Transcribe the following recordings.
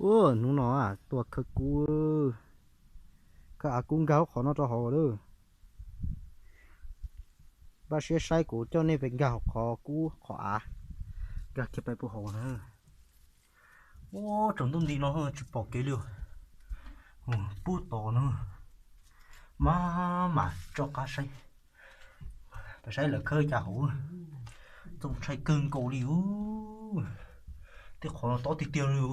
Ua hnub no tuaj khawb kub, khawb av kub nkag hauv qhov no rau hauv lawm. Npaj siab saib kuv coj nej pem nkag hauv qhov kub qhov av, nkag kiag pais puag hauv na. Ua tsaus ntuj nti no tsis pom kev li. Pub tod na, maj mam tso qab saib, pais saib lawv khawb cas hauv. Txaus ntshai kawg nkaus li. Tej qhov no tob tiag tiag li.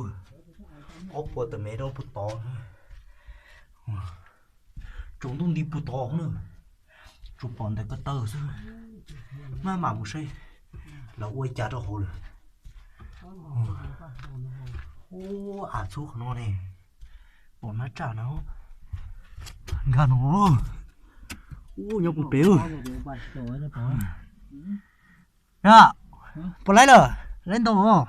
Ob puas tawm mev rau puag tod. Tsaus ntuj nti puag tod na, tsuas pom ntawm ko taw xwb. Maj mam mus saib lawv ua li cas rau hauv lawm. Ua av txhub qhov no ne, pom nab tsam na. Nkag no, ua nyob puag pem. Puas laib lawm, laib ntau.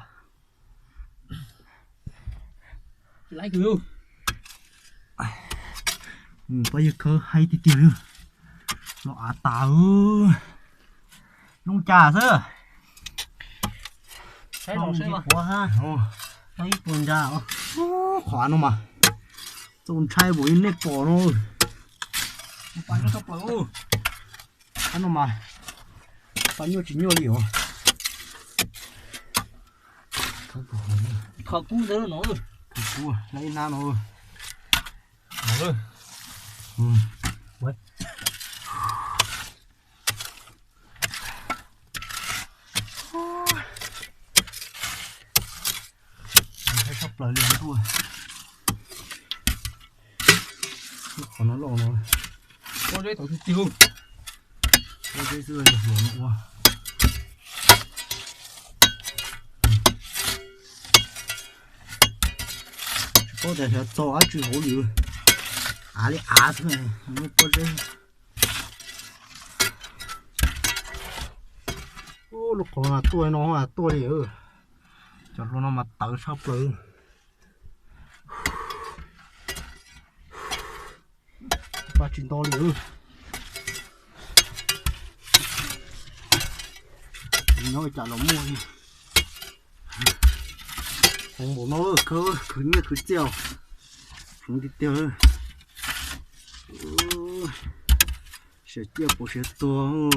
Pab yawg khawb haib tiag tiag li. Los av tas, zoo cas xwb. Qhov av no mas txaus ntshai npaum li nej pom no. Qhov no mas pab nyuaj tsis nyuaj li os. Thov kub ntawd no, thov kub laib ib hnab no. Tshaj plaws li ntuj. Qhov no loj no. Pob zeb tau tiag tiag. Pob zeb xwb, hluas no ua. Tsis paub tias xyov txog dab tsi hauv li. Av li av xwb, muaj pob zeb. Lub qhov no tuaj no tuaj li. Cov hluas no mas tawv tshaj plaws. Pab tsis nto li. Nyob cas los muaj li. Hov npaum no khawb khwv nyiaj khwv txiaj, heev tiag tiag. Siav ciaj puas siav tuag.